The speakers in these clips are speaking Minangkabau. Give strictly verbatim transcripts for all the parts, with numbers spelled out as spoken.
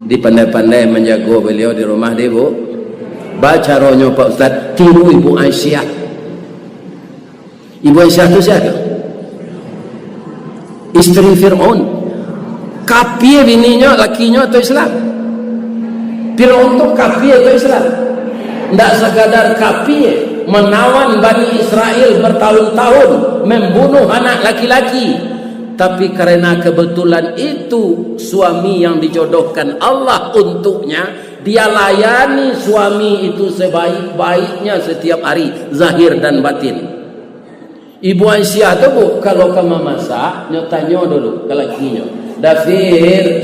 Dipandai-pandai manjago baliau di rumah dek ibu. Bacaronyo Pak Ustaz, tiru Ibu Aisyah. Ibu Aisyah tu sia? Isteri Fir'aun. Kapia bininyo, lakinyo atau Islam? Fir'aun tu kapia atau Islam? Ndak sakadar kapia, manawan Bani Israel bertahun-tahun, membunuh anak laki-laki. Tapi karena kebetulan itu suami yang dijodohkan Allah untuknya, dia layani suami itu sebaik-baiknya setiap hari, zahir dan batin. Ibu Aisyah tu, Bu, kalau ka mamasak, nyo tanyo dulu ka lakinyo, "Dafir,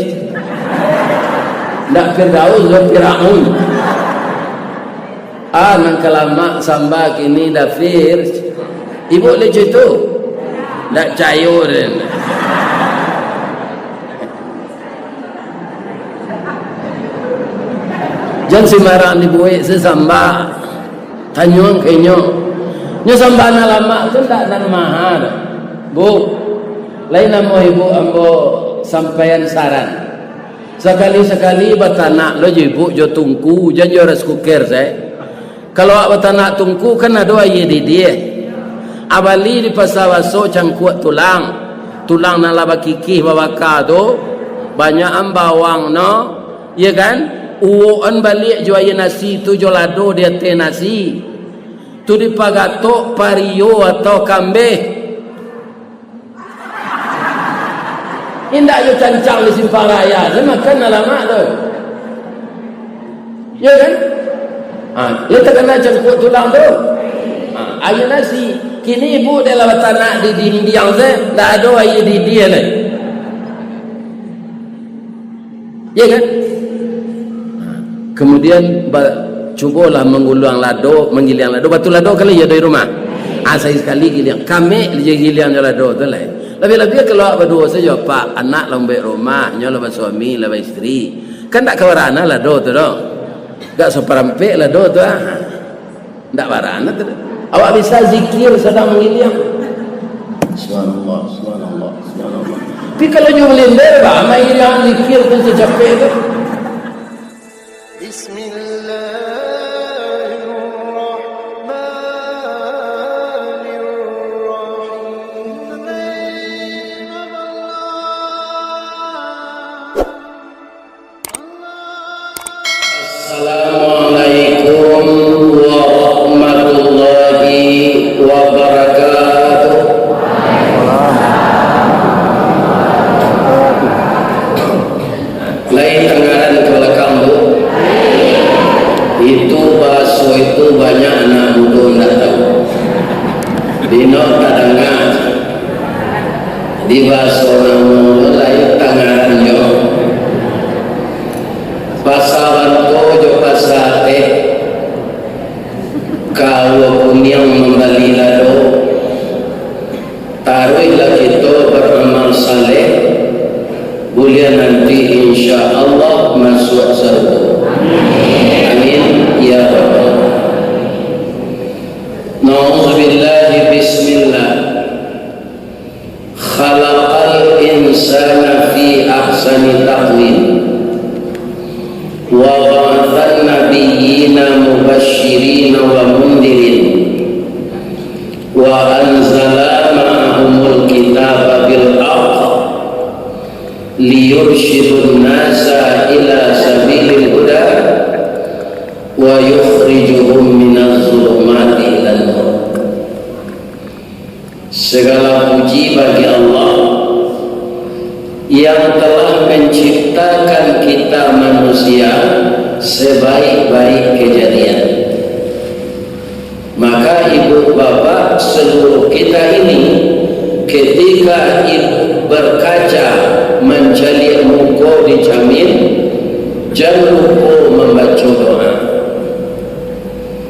ndak Firdaus, ndak Firaun." "Ah, nan ka lamak samba kini, Dafir." Ibu lucu tu. Ndak cayo den. Jan sembarang dibuek se samba. Tanyoan ka inyo. Nyo samba nan lamak tu ndak nan maha doh. Bu, lai namo ibu ambo sampaian saran. Sakali-sakali batanak lo jo ibu jo tungku, jan jo rice cooker se. Kalau awak batanak tungku, kan ado aia didiah. Abali di pasa baso cangkuak tulang. Tulang nan lah bakikih babaka tu, banyakan bawang no, iyo kan? Uwokan baliak jo aia nasi tu jo lado di ateh nasi. Tu dipagatok pario atau kambeh. Indak jo cancang di simpang raya, se makan alamak tu. Yo kan? Ha, lai takana cangkuak tulang tu. Ha, aia nasi. Kini ibu dek lah batanak di dindiang se, ndak ado aia didiah lai. Yo kan? Ha, kemudian ba-, cubolah mangguluang lado, manggiliang lado, batu lado kali yo dari rumah. Ah, sakali-sakali giliang. Kamek je giliang jo lado tu lai. Labiah-labiah kalau awak baduo sajo, Pak, anak lah umbek rumah, nyo lah basuami, lah baistri. Kan ndak kawarangan lado tu doh. Gak saparampek lado tu ah. Ndak warangan tu doh. Awak bisa zikir sadang manggiliang. Subhanallah, subhanallah, subhanallah. Tapi kalau jo blender, bah, manggiliang zikir tu sacapek tu. Bismillahirrahmanirrahim. Assalamualaikum warahmatullahi wabarakatuh. Lai tangaran ka balakang tu? Itu bahaso itu banyak anak mudo ndak tahu. Dino tadanga. Di bahaso namo tu lai tangarannyo. Pasa Banto jo Pasa Ateh. Ka Aua Kuniang mambali lado. Taruihlah kito baramal saleh, buliah nanti insya Allah masuak sarugo. Amin ya rabbal alamin. Nauzubillahi, bismillah. Khalaqal insana fi ahsani taqwim. Wa ba'atsan nabiyyina mubasysyirina wa mundhirin. Wa anzala ma'ahumul kitaba bil haqq liyursyidun nasa ila sabilil huda wa yukhrijuhum minaz zulumati ilan nur. Segala puji bagi Allah yang telah menciptakan kita manusia sebaik-baik kejadian. Maka ibu bapak seluruh kita ini, ketika ibu berkaca mancaliak muko di camin, jan lupo mambaco doa.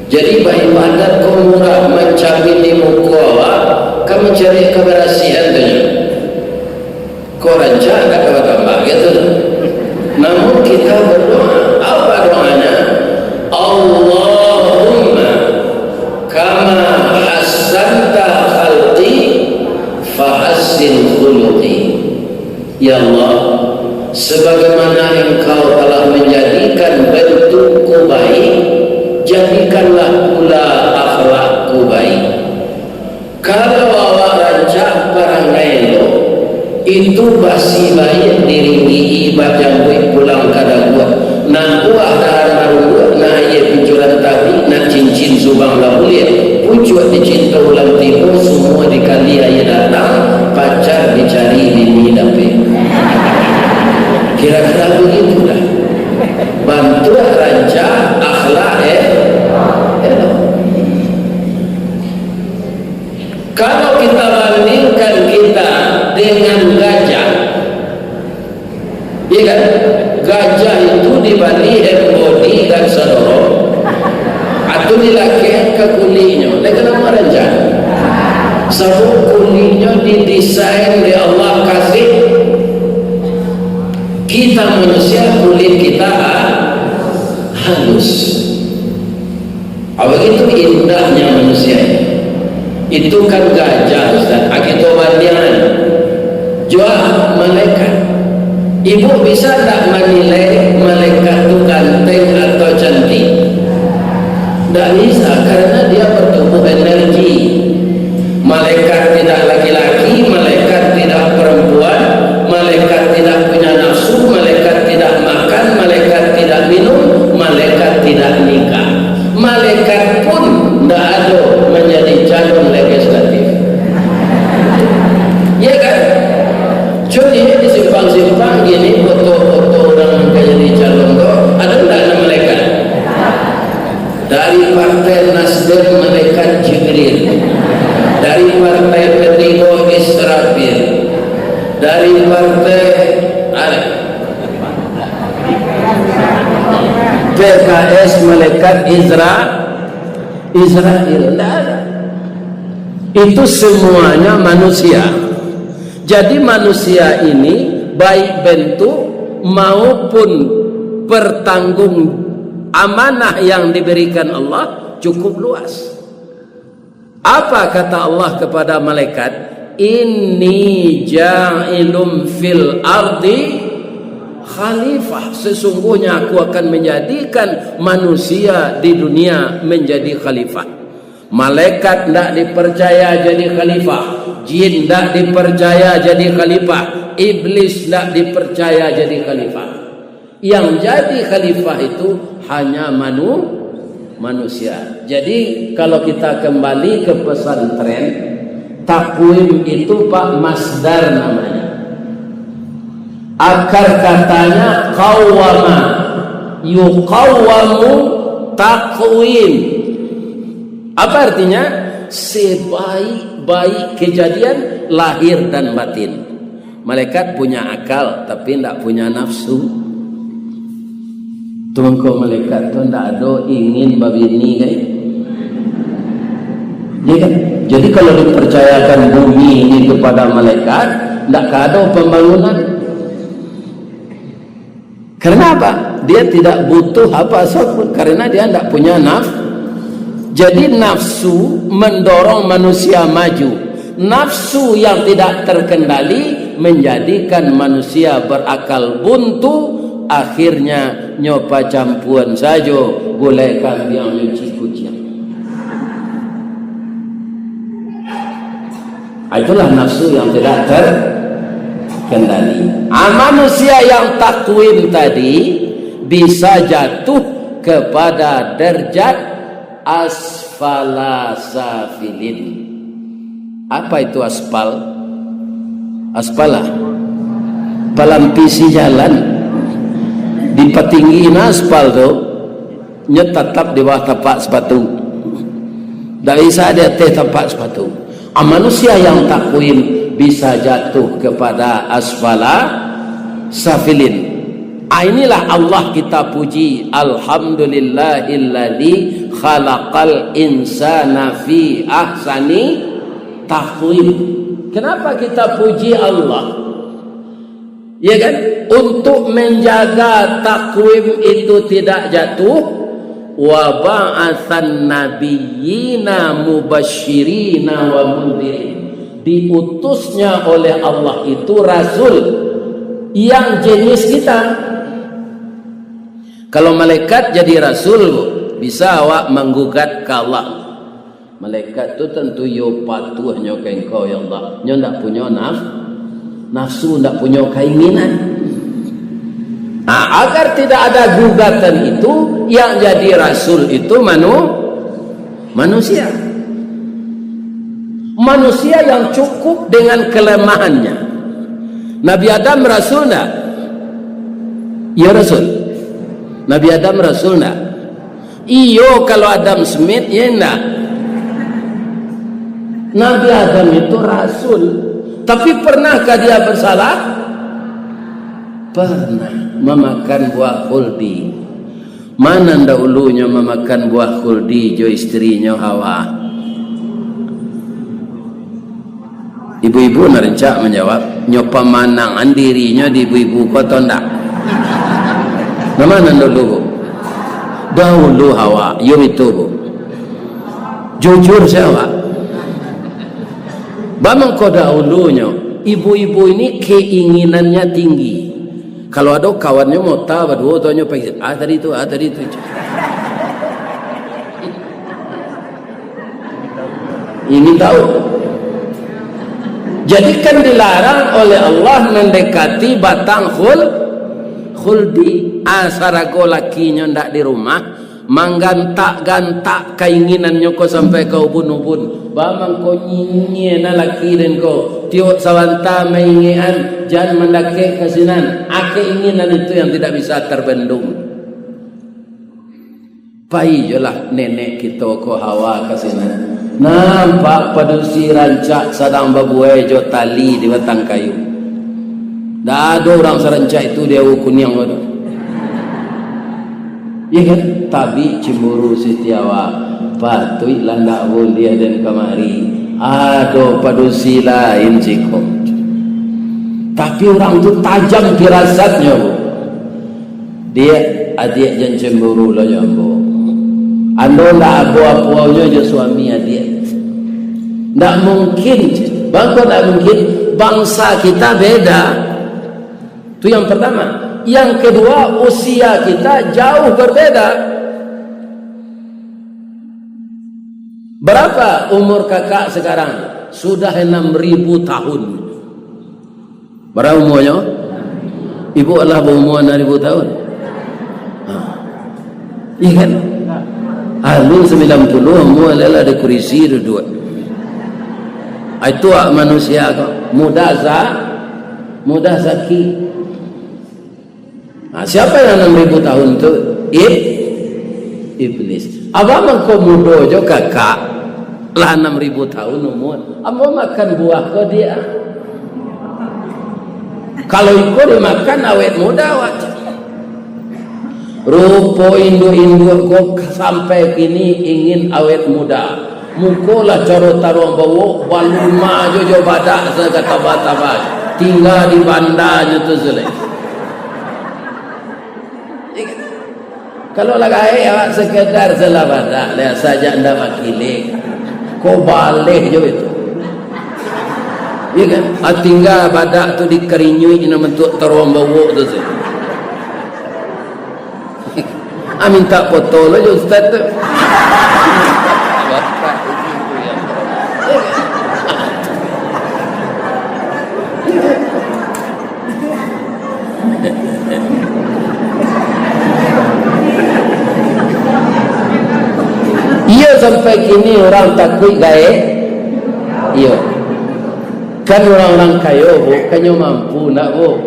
Jadi, baibadat ko murah, mancabini muko awak, ka mancari kabarasihan tu nyo. Ko rancak ndak ka batambah, gitu. Namun kita berdoa, apa doanya? Allahumma kama hassanta khalqi fahassin khuluqi. Ya Allah, sebagaimana Engkau telah Nak buah dahan marumbuak, nak aia pincuran tabik, nak cincin subang lah buliah. Pucuak dicinto ulam tibo, sumua dikali aia datang, pacar dicari bini dapek. Kira-kira begitulah. Bantuak rancak, akhlak, eh, elok. Kalau kita bandingkan kita dengan gajah, iya kan? Gajah itu dibali hand body dan sadoro, atau dilakehkan ka kuliknyo. Lai ka namo rancak? Sabab kuliknyo didesain dek Allah kasih. Kita manusia, kulik kita ha-, halus. Ah, begitu indahnya manusia ini. Itu kan gajah, Ustaz. Ah, kito bandiangan jo malaikat. Ibu bisa ndak manilai malaikat tu ganteng atau cantik? Ndak bisa, karena dia bertubuh energi. Malaikat tidak laki-laki, malaikat tidak perempuan, malaikat tidak punya nafsu, malaikat tidak makan, malaikat tidak minum, malaikat tidak nikah. Malaikat pun ndak ado manjadi calon legislatif. Iya kan? Cuma di simpang-simpang gini, foto-foto urang ka jadi calon tu, ado ndak nan malaikat? Dari Partai Nasdem, malaikat Jibril. Dari Partai P tiga, Israfil. Dari Partai, ah, P K S, malaikat Izra-, Izrail. Ndak ada. Itu semuanya manusia. Jadi, manusia ini, baik bentuk maupun pertanggung amanah yang diberikan Allah, cukup luas. Apa kata Allah kepada malaikat? "Inni ja'ilun fil ardi khalifah." Sesungguhnya Aku akan menjadikan manusia di dunia menjadi khalifah. Malaikat ndak dipercaya jadi khalifah, jin ndak dipercaya jadi khalifah, iblis ndak dipercaya jadi khalifah. Yang jadi khalifah itu hanya manu-, manusia. Jadi, kalau kita kembali ke pesantren, takwim itu, Pak, masdar namanya. Akar katanya qawwama, yuqawwamu taqwim. Apa artinya? Sebaik-baik kejadian lahir dan batin. Malaikat punya akal, tapi ndak punya nafsu. Tu mangko malaikat tu ndak ado ingin babini, kan? Ya kan? Jadi, kalau dipercayakan bumi ini kepada malaikat, ndak ka ado pembangunan. Karena apa? Dia tidak butuh apa-apa pun, karena dia ndak punya naf-, jadi, nafsu mendorong manusia maju. Nafsu yang tidak terkendali menjadikan manusia berakal buntu, akhirnya nyo pacampuan sajo, gulai kambiang nyo cikuciang. Itulah nafsu yang tidak terkendali. Ah, manusia yang takwim tadi bisa jatuh kepada derajat asfala safilin. Apa itu aspal? Aspal lah. Palampisi jalan. Dipatinggi nah aspal tu. Nyo tatap di bawah tapak sepatu. Ndak bisa di ateh tapak sepatu. Ah, manusia yang takwim bisa jatuh kepada asfala safilin. Ah, inilah Allah kita puji. Alhamdulillahilladzi khalaqal insana fi ahsani taqwim. Kenapa kita puji Allah? Ya kan? Untuk menjaga takwim itu tidak jatuh, wa ba'atsan nabiyyina mubasyirina wa mundzirin. Diutusnya oleh Allah itu rasul yang jenis kita. Kalau malaikat jadi rasul, bisa awak manggugat ka Allah. Malaikat tu tantu iyo patuah nyo ka Engkau, ya Allah. Nyo ndak punyo naf-, nafsu, ndak punyo kainginan. Nah, agar tidak ada gugatan itu, yang jadi rasul itu manu-, manusia. Manusia yang cukup dengan kelemahannya. Nabi Adam rasul ndak? Iyo, rasul. Nabi Adam rasul ndak? Iyo, kalau Adam Smith, ya ndak? Nabi Adam itu rasul. Tapi pernahkah dia bersalah? Pernah mamakan buah khuldi. Mana dahulunyo mamakan buah khuldi jo istrinyo Hawa? Ibu-ibu nan rancak manjawab, nyo pamanangan dirinyo di ibu-ibu ko atau ndak? Nan mana dulu, Bu? Dahulu Hawa, yo itu, Bu. Jujur sajo, Pak. Bamangko dahulunyo, ibu-ibu ini keinginannya tinggi. Kalau ado kawannyo mota baduo tu, nyo pai, "Ah, tadi tu, ah, tadi tu." Ingin tahu. Jadi kan dilarang oleh Allah mendekati batang khul-, khuldi. Ah, sarago lakinyo ndak di rumah, manggantak-gantak kainginannyo ko sampai ka ubun-ubun. Bamangko nyinyia na laki den ko. Tiok sabanta maingekan, jan mandakek ka sinan. Ah, keinginan itu yang tidak bisa terbendung. Pai jolah nenek kito ko Hawa ka sinan. Nampak padusi rancak sadang babuai jo tali di batang kayu. Ndak ado urang sarancak itu di Aua Kuniang ko tu. Iya kan? Tabik cemburu Siti Hawa. Patuiklah ndak buliah den kamari. Ado padusi lain siko. Tapi urang tu tajam pirasatnyo, Bu. Diak, adiak jan cemburu lo jo ambo. Ando ndak ado apo-aponyo jo suami adiak. Ndak mungkin, bangko ndak mungkin, bangsa kita beda. Tu yang pertama. Yang kedua, usia kita jauh berbeda. Berapa umur kakak sekarang? Sudah enam ribu tahun. Bara umuanyo? Ibu alah baumua anam ribu tahun. Ha. Iya kan? Alun sambilan puluah, umua alah di kurisi duduak. Ah, itu hak manusia ko. Mudah sa-, mudah sakik. Nah, siapa yang enam ribu tahun tu? Ib-, Iblis. Abah mangko mudo jo kakak, lah enam ribu tahun umur. Ambo makan buah ko dia. Kalau iko dimakan awet muda awak. Rupo induak-induak ko sampai kini ingin awet muda. Muko lah caro taruang bawok, baluma jo, jo badak sagataba-taba. Tingga di bandanyo tu sulek. Kalau lah gaek awak sekedar salah badak, lah sajak ndak bakilek. Ko baleh jo itu. Iya kan? Ah, tingga badak tu dikarinyuik nan bantuak taruang bawok tu sulek. Ah, minta foto lo jo ustaz tu. Iyo, sampai kini urang takuik gaek. Iyo. Kan urang-urang kayo, Bu, kan nyo mampu, ndak, Bu?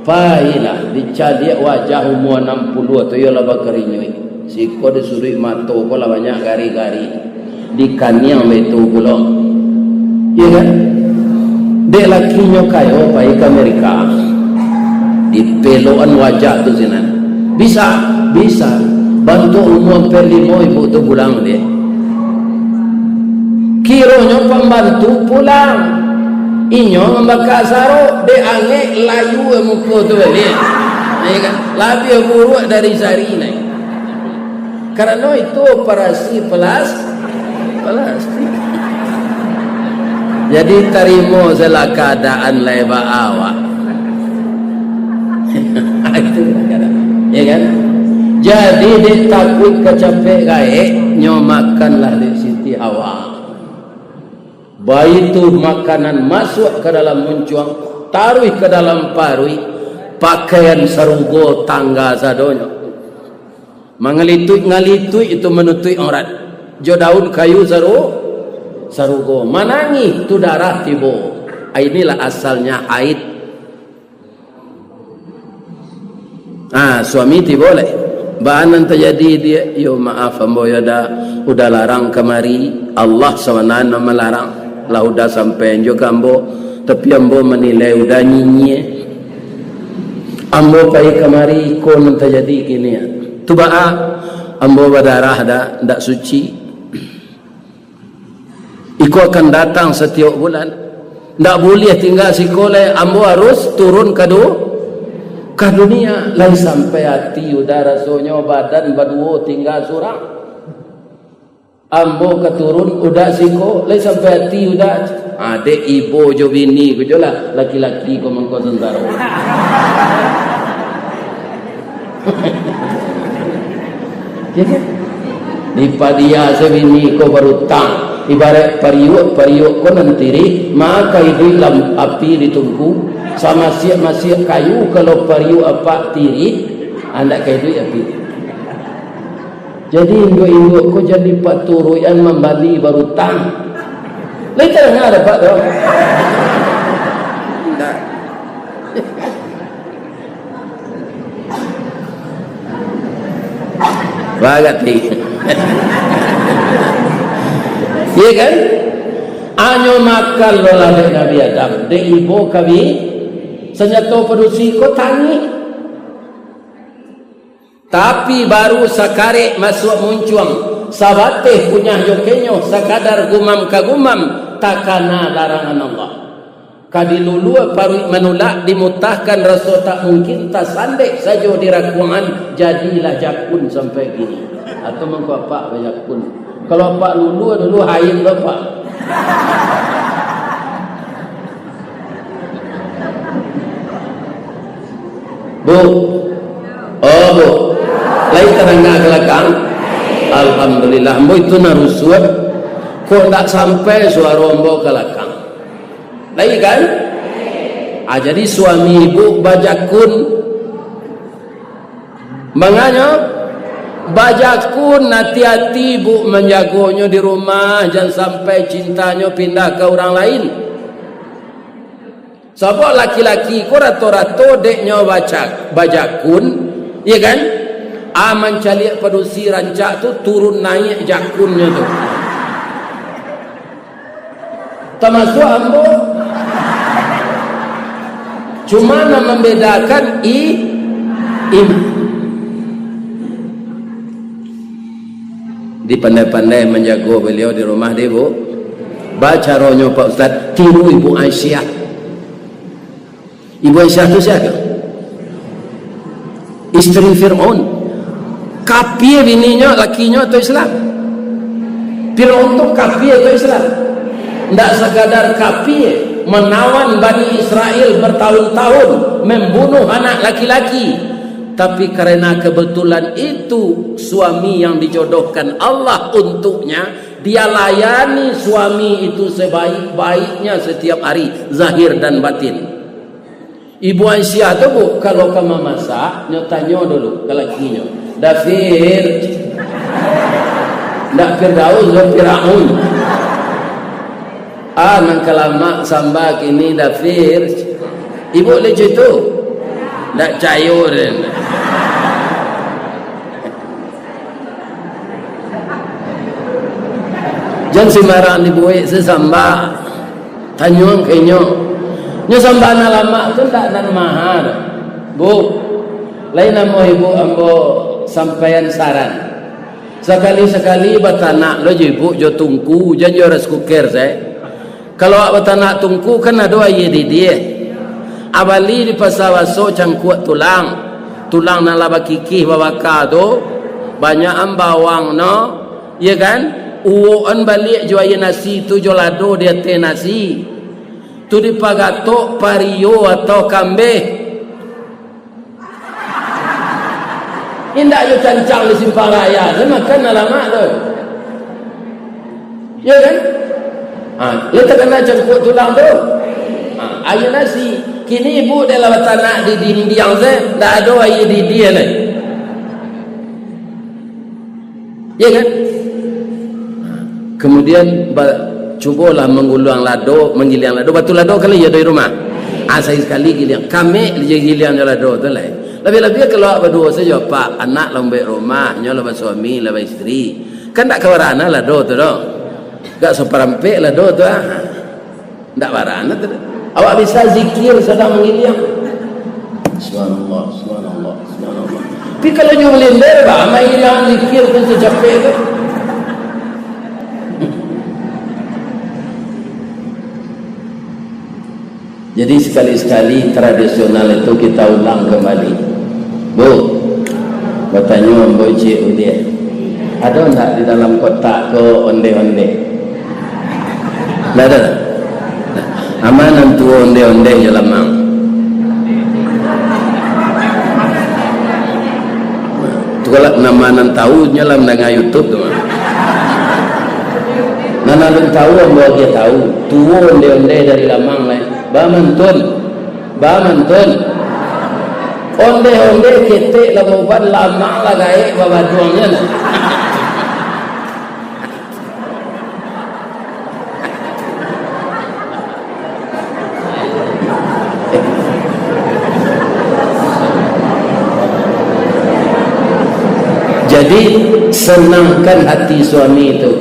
Pailah, dicaliak wajah umua anam puluah tu, iyo lah bakarinyuik. Siko di suduik mato ko lah banyak gari-gari. Di kaniang baitu pulo. Iyo kan? Dek lakinyo kayo pai ka Amerika. Dipelokan wajah tu sinan. Bisa, bisa. Bantuak umua ampek limo ibu tu pulang, dek. Kironyo pambantu pulang. Inyo mambaka sarok, dek angek layu muko tu baliak. Ya kan? Labiah buruak dari sari nai. Karano itu operasi pelas-, plastik. Jadi tarimo salah keadaan lai ba awak. Itu kadang-kadang. Ya kan? Jadi, dek takuik kacapek gaek, nyo makanlah dek Siti Hawa. Baitu makanan masuak ka dalam muncuang, taruih ka dalam paruik, Pakaian sarugo tangga sadonyo. Mangalituik-ngalituik itu manutuik aurat. Jo daun kayu saru-, sarugo. Manangih tu darah tibo. Ah, inilah asalnya haid. Ah, suami tibo lai. Baa nan tajadi, Diak? Yo, maaf ambo yo, Da. Udah larang kamari. Allah sabananyo nan malarang. Lah udah sampai jo ka ambo. Tapi ambo manilai udah nyinyia. Ambo pai kamari, iko nan tajadi kini. Tu baa, ambo badarah, Da, ndak suci. Iko akan datang satiok bulan. Ndak buliah tingga siko lai, ambo harus turun ka du-, ka dunia. Lai sampai ati udah rasonyo, badan baduo tingga surang. Ambo ka turun udah siko, lai sampai ati udah. Ah, dek ibo jo bini ko jo lah, laki-laki ko mangko santaro. Ya kan? Dipadia se bini ko barutang. Ibarat pariuak, pariuak ko nan tirik, maka iduik lam api di tungku. Samasiak-masiak kayu, kalau pariuak apak tirik, andak ka iduik api. Jadi induak-induak ko jadi paturuikan mambali barutang. Lai tadanga dapek tu? Indak. Bagati. Iya kan? Anyo makan lo lah dek Nabi Adam, dek ibo kami, sanjato padusi ko tangih. Tapi baru sakarek masuak muncuang, sabateh kunyah jo kenyo, sakadar gumam ka gumam, takana larangan Allah. Ka dilulua paruik manulak, dimutahkan raso tak mungkin, tasandek sajo di rakuangan, jadilah jakun sampai kini. Atau mangko apak bajakun. Kalau apak lulua dulu, hain tu apak. Bu. Oh, Bu. Lai tadanga ka lakang? Alhamdulillah. Ambo itu nan rusuah. Kok ndak sampai suaro ambo ka lakang? Lai kan? Ah, jadi suami ibu bajakun. Manganyo? Bajakun, ati-ati ibu manjagonyo di rumah, jan sampai cintanyo pindah ka urang lain. Sabab laki-laki ko rato-rato dek nyo bacak-, bajakun, iya kan? Ah, mancaliak padusi rancak tu, turun naiak jakunnyo tu. Tamasuak ambo. Cuma nan mambedakan i-, iman. Dipandai-pandai manjago baliau di rumah, deh, Bu. Ba caronyo, Pak Ustaz, tiru Ibu Aisyah. Ibu Aisyah tu sia? Isteri Fir'aun. Kapia bininyo, lakinyo atau Islam? Fir'aun tu kapia atau Islam? Ndak sakadar kapia, manawan Bani Israel bertahun-tahun, membunuh anak laki-laki. Tapi karena kebetulan itu suami yang dijodohkan Allah untuknya, dia layani suami itu sebaik-baiknya setiap hari, zahir dan batin. Ibu Aisyah tu, Bu, kalau ka mamasak, nyo tanyo dulu ka lakinyo, "Dafir, ndak Firdaus, ndak Firaun. Ah, nan ka lamak samba kini, Dafir." Ibu lucu tu? Ndak cayo den. Jan sembarang dibuek se samba. Tanyoan ka inyo. Nyo samba nan lamak tu ndak nan maha doh. Bu, lai namo ibu ambo sampaian saran. Sakali-sakali batanak lo jo ibu jo tungku, jan jo rice cooker se. Kalau awak batanak tungku, kan ado aia didiah. Abali di pasa baso cangkuak tulang. Tulang nan lah bakikih babaka tu, banyakan bawang no, iya kan? Uwokan baliak jo aia nasi tu, jo lado di ateh nasi. Tu dipagatok pario atau kambeh. Indak yo cancang di simpang raya, tu makan alamak tu. Ya kan? Ha, lai takana cangkuak tulang tu. Ha, aia nasi. Kini ibu dek lah batanak di dindiang se, ndak ado aia di dia lai. Ya kan? Kemudian ba-, cubolah manguluang lado, manggiliang lado, batu lado kan lai ado di rumah. Ah, sakali-sakali giliang, kamek je giliang jo lado tu lai. Labiah-labiah kalau awak baduo sajo, Pak, anak lah ambek rumah, nyo lah basuami, lah baistri. Kan ndak kawarangan lado tu doh. Gak saparampek lado tu ah. Ndak barana tu. Awak bisa zikir sadang mangiliang. Subhanallah, subhanallah, subhanallah. Tapi kalau nyo malender, bah, mangiliang zikir tu sacapek tu. Jadi, sekali-sekali tradisional itu kita ulang kembali. Bu, batanyo ambo ciek uliah, ado ndak di dalam kotak ko onde-onde? Ndak ado. Aman nan tuo onde-onde jo lamang. Tu kalau nama nan tahu nyo lah mandanga YouTube tu mah. Nan alun tahu ambo agiah tahu. Tuo onde-onde dari lamang lai. Bamantun. Bamantun. Onde-onde ketek lah bauban, lamang lah gaek babaduangnyo nah. Jadi, senangkan hati suami itu.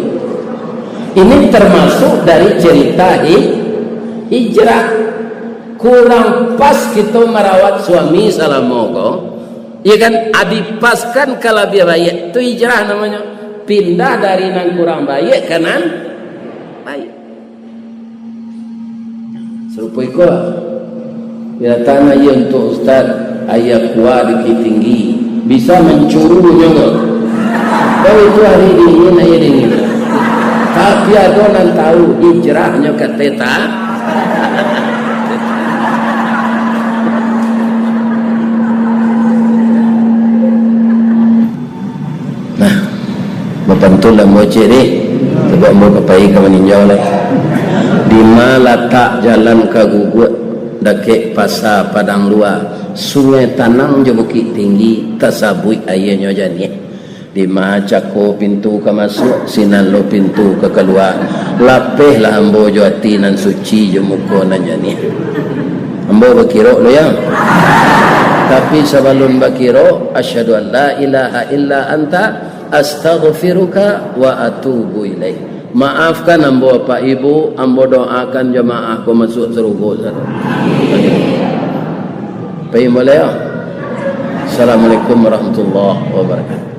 Ini termasuk dari cerita hi-, hijrah. Kurang pas kito marawat suami salamo ko, iya kan? Adi paskan ka labiah baiak, tu hijrah namonyo. Pindah dari nan kurang baiak ka nan baiak. Sarupo iko, bila tanya, "Iyo, untuak Ustaz, aia kua Bukittinggi, bisa mancuru nyo ko?" Tahu itu hari dingin, aia dingin. Tapi ado nan tahu hijrahnyo ka teta. Nah, bapantun lah ambo ciek deh, sabab ambo ka pai ka maninjau lai. Dima latak jalan ka Guguak, dakek Pasa Padang Lua, Sungai Tanang jo Bukittinggi, tasabuik aianyo janiah. Dima cako pintu ka masuak, sinan lo pintu ka kalua. Lapehlah ambo jo ati nan suci, jo muko nan janiah. Ambo bakirok dulu, yo. Tapi sabalun bakirok, asyhadu an la ilaha illa anta, astaghfiruka wa atubu ilaik. Maafkan ambo, Apak Ibu, ambo doakan jamaah ko masuak sarugo sado. Pai mulai, yo. Assalamualaikum warahmatullahi wabarakatuh.